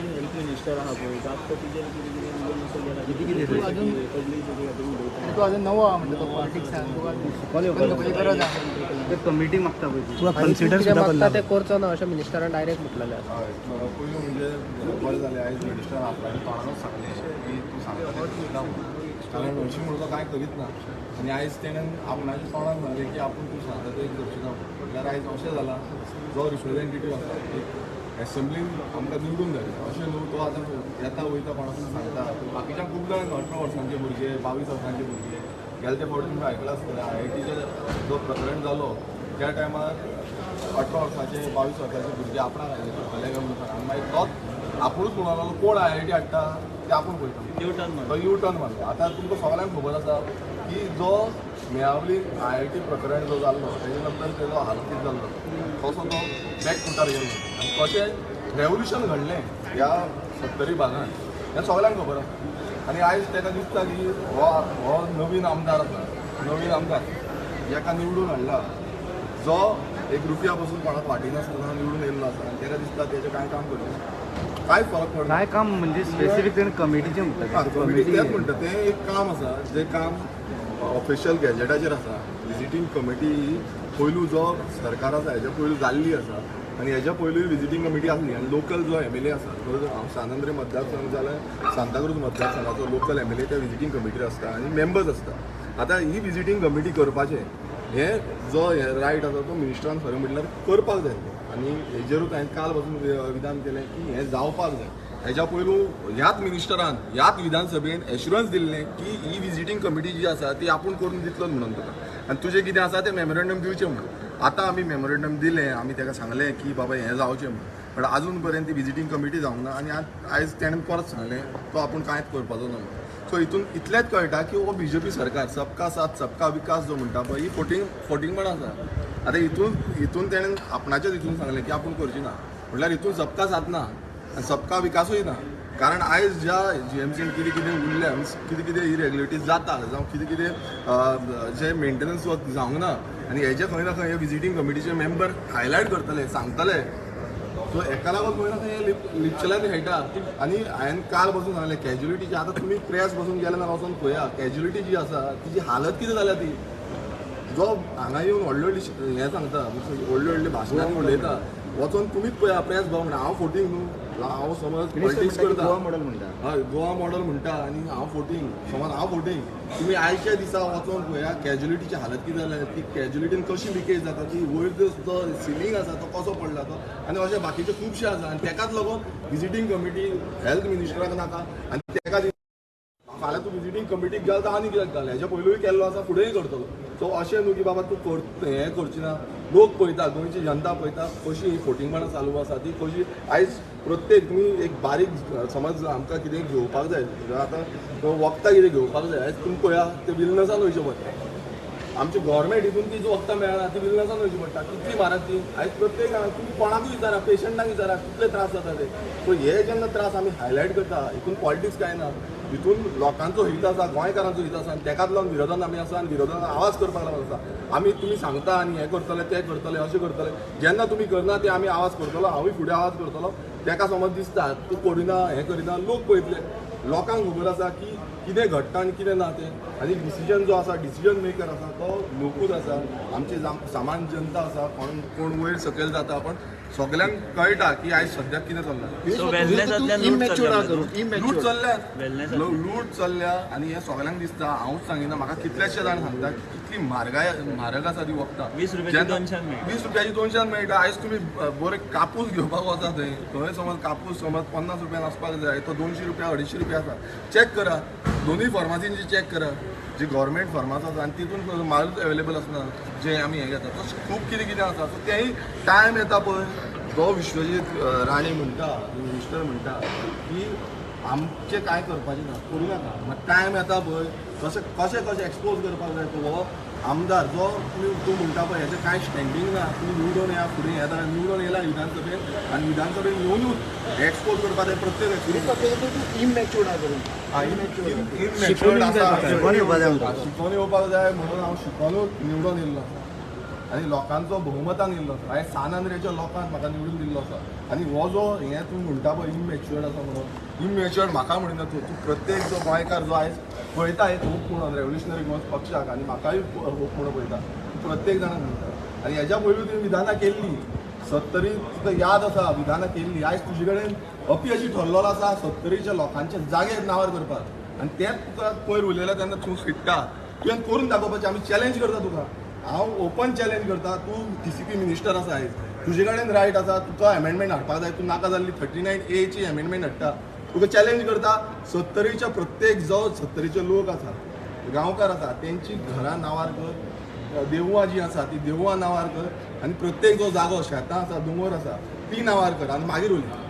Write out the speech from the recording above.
Health minister आहा पळय जास्त तुजेर कितें कितें कितें तूं अजून नवो आहा म्हणटा तो पॉलिटिक्सान तुका गरज आहा कमिटी मागता पळय तुका कन्सिडर सुद्दां मागता ते करचो ना अशें मिनिस्टरान डायरेक्ट म्हटलेलें आसा. पयलू म्हणजे बरें जालें आयज मिनिस्टर आपल्याच्या तोंडानूच सांगलें की तूं सांगता तें करता म्हणून, कारण हरशीं म्हणून तो कांय करीत ना आनी आयज तेणें आपणाच्या तोंडान सांगलें की आपूण तूं सांगता तें करचें ना. म्हणल्यार आयज अशें जालां जो रिप्रेझेंटेटीव आसा एक एसेंब्लीन आमकां निवडून जाय अशें न्हू तो आतां येता वयता कोणाकून सांगता. बाकीच्या खूब जाणांक 18 वर्सांचे भुरगे 22 वर्सांचे भुरगे गेले ते फावटी तुमकां आयकलां आसतलें IITचें जो प्रकरण जालो त्या टायमार 18 वर्सांचे 22 वर्सांचे भुरगे आपणाक आयले करतले काय म्हणून सांग आनी मागीर तोच आपुणूच म्हणूंक लागलो कोण IIT हाडटा ते आपूण पळयता यू टर्न तो यू टर्न मारलो. आतां तुमकां सगळ्यांक खबर आसा की जो मेळावली IIT प्रकरण जो जाल्लो तेजे नंतर तेजो हालत कितें जाल्लो कसो तो बॅक फुटार गेलो आनी कशें रेवोल्युशन घडलें ह्या सत्तरी भागान हें सगळ्यांक खबर आसा. आनी आयज ताका दिसता की हो हो नवीन आमदार आसा, नवीन आमदार हेका निवडून हाडला जो एक रुपया पसून कोणाक वाटिनासतना निवडून येयल्लो आसा आनी ताका दिसता तेजें कांय काम करचें कांय फरक पडना. काय काम म्हणजे स्पेसिफीक तेणें कमिटीचें म्हणटा कमिटी तेंच म्हणटा तें एक काम आसा जें काम ऑफिशियल गॅजेटाचेर आसा. विजिटींग कमिटी पयलू जो सरकार आसा हेज्या पयलू जाल्ली आसा आनी हेज्या पयलूय विजिटींग कमिटी आसली आनी लोकल जो MLA आसा जो सांत आंद्रे मतदारसंघ जाल्यार सांताक्रूज मतदारसंघाचो लोकल MLA त्या विजिटींग कमिटीर आसता आनी मेंबर्स आसता. आतां ही विजिटींग कमिटी करपाचें हें जो रायट आसा तो मिनिस्टरान खरें म्हटल्यार करपाक जाय आनी हेजेरूच हांवें काल पासून विधान केलें की हें जावपाक जाय. हेज्या पयलू ह्याच मिनिस्टरान ह्याच विधानसभेन एश्युरन्स दिल्लें की ही विजिटींग कमिटी जी आसा ती आपूण करून दितलो म्हणून तुका आनी तुजें कितें आसा तें मेमोरेंडम दिवचें म्हणून. आतां आमी मेमोरेंडम दिलें, आमी ताका सांगलें की बाबा हें जावचें म्हणून, बट आजून पर्यंत ती विजिटींग कमिटी जावंक ना आनी आयज तेणें परत सांगलें तो आपूण कांयच करपाचो ना म्हणून. सो हितून इतलेंच कळटा की हो BJP सरकार सबका साथ सबका विकास जो म्हणटा पळय ही फोटिंगपण आसा. आतां हितून तेणें आपणाचेच हितून सांगलें की आपूण करची ना, म्हटल्यार हितून सबका साथ ना आनी सबका विकासूय ना. कारण आयज ज्या GMCन कितें कितें उरल्या कितें कितें इरेग्युलरिटीज जाता जावं कितें कितें जे मेंटेनन्स जावंक ना आनी हेजे खंय ना खंय हे विजिटींग कमिटीचे मेंबर हायलायट करतले सांगतले. सो हेका लागून खंय ना खंय लिपचेल्यान खेळटा. आनी हांवें काल बसून सांगलें कॅज्युलिटीची आतां तुमी प्रेस बसून गेले ना वचोन पळया कॅज्युलिटी जी आसा तिची हालत कितें जाल्या ती जो हांगा येवन व्हडली व्हडली हें सांगता व्हडली व्हडली भाशणां उलयता वचोन तुमीच पळया प्रेस भाव म्हणटा हांव फोटींग न्हू हांव समज पॉलिटिक्स करता गोवा मॉडल म्हणटा हय गोवा मॉडल म्हणटा आनी हांव फोटींग समज हांव फोटींग. तुमी आयच्या दिसा वचोन पळया कॅज्युलिटीची हालत कितें जाल्या ती कॅज्युलिटीन कशी लिकेज जाता ती वयर जो सिलींग आसा तो कसो पडला तो आनी अशे बाकीचे खुबशे आसा आनी तेकाच लागून विजिटींग कमिटी हेल्थ मिनिस्टराक नाका आनी तेका फाल्यां तूं विजिटींग कमिटीक गेलो तर आनी कित्याक घाल हेज्या पयलूय केल्लो आसा फुडेंय करतलो. सो अशें न्हू की बाबा तूं कर हें करची ना. लोक पळयता गोंयची जनता पळयता कशी ही फोटिंगपणां चालू आसा ती कशी आयज प्रत्येक तुमी एक बारीक समज आमकां कितें घेवपाक जाय आतां वखदां कितें घेवपाक जाय आयज तुमी पळया ते विलनसान वयचें पडटा. आमचे गव्हर्मेंट हितून ती जी वखदां मेळना ती विलनसान वयची पडटा कितली म्हारग ती. आयज प्रत्येक तुमी कोणाकूय विचारा पेशंटाक विचारा कितले त्रास जाता ते. सो हे जेन्ना त्रास आमी हायलायट करता हितून पॉलिटिक्स कांय ना, हितून लोकांचो हित आसा गोंयकारांचो हित आसा आनी तेकाच लागून विरोधान आमी आसा आनी विरोधान आवाज करपाक लागून आसा. आमी तुमी सांगता आनी हें करतले तें करतले अशें करतले जेन्ना तुमी करना ते आमी आवाज करतलो हांवूय फुडें आवाज करतलो. तेका समज दिसता तूं करिना हें करिना लोक पळयतले लोकांक खबर आसा की कितें घडटा आनी कितें ना तें. आनी डिसिजन जो आसा डिसिजन मेकर आसा तो लोकूच आसा आमची सामान्य जनता आसा कोण कोण वयर सकयल जाता पण सगळ्यांक कळटा की आयज सद्याक कितें चल्लां. लूट चल्ल्या लूट चल्ल्या आनी हें सगळ्यांक दिसता. हांवूच सांगिना म्हाका कितलेशे जाण सांगता कितली म्हारगाय म्हारग आसा ती वखदां 20 रुपयाची 200 मेळटा 20 रुपयाची 200 मेळटा. आयज तुमी बरे कापूस घेवपाक वता थंय थंय समज कापूस समज 50 रुपयान आसपाक जाय तो 200 रुपया 250 रुपया आसा. चॅक करा दोनूय फार्मासींची चॅक करा जी गव्हर्मेंट फार्मास आसा आनी तितून मालूच एवेलेबल आसना जे आमी हें घेता तशें खूब कितें कितें आसा. सो तेंय टायम येता पळय जो विश्वजीत राणे म्हणटा मिनिस्टर म्हणटा की आमचें कांय करपाचें ना करूं नाका मात टायम येता पळय कशें कशें कशें एक्सपोज करपाक जाय. तो हो आमदार जो तुमी तूं म्हणटा पळय हेजें कांय स्टँडींग ना तुमी निवडून येया फुडें येता निवडून येयला विधानसभेन आनी विधानसभेन येवनूच एक्सपोज करपाक जाय प्रत्येक इमॅच्युअर्ड आसा शिकोवन येवपाक जाय म्हणून हांव शिकोनूच निवडून येयल्लो आसा. आनी लोकांचो बहुमतान येयल्लो आसा. हांवें सान आंद्रेच्या लोकांक म्हाका निवडून दिल्लो आसा. आनी हो जो हें तूं म्हणटा पळय इमॅच्युअर्ड आसा म्हणून, इमॅच्युअर्ड म्हाका म्हणिना तूं, तूं प्रत्येक जो गोंयकार जो आयज पळयता एक होप म्हणून रेव्होल्युशनरी गोवन्स पक्षाक आनी म्हाकाय होप म्हणून पळयता, तूं प्रत्येक जाणांक म्हणटा. आनी हेज्या पयलू तुवें विधानां केल्लीं सत्तरी, तुका याद आसा विधानां केल्लीं. आयज तुजे कडेन अपयशी ठरलेलो आसा सत्तरीच्या लोकांच्या जागेर नांवार करपाक, आनी तेंच तुका पयर उलयलें तेन्ना तूं फिट्टा. तुवें करून दाखोवपाचें. आमी चॅलेंज करता तुका, हांव ओपन चॅलेंज करता. तूं TCP minister आसा आयज, तुजे कडेन रायट आसा, तुका एमेंडमेंट हाडपाक जाय. तूं नाका जाल्ली 39Aची एमेंडमेंट हाडटा. तुका चॅलेंज करता, सत्तरीच्या प्रत्येक जो सत्तरीचे लोक आसा, गांवकार आसा, तेंची घरां नांवार कर, देवळां जीं आसा ती देवळां नांवार कर, आनी प्रत्येक जो जागो शेतां आसा, दोंगर आसा, ती नांवार कर, आनी मागीर उलय.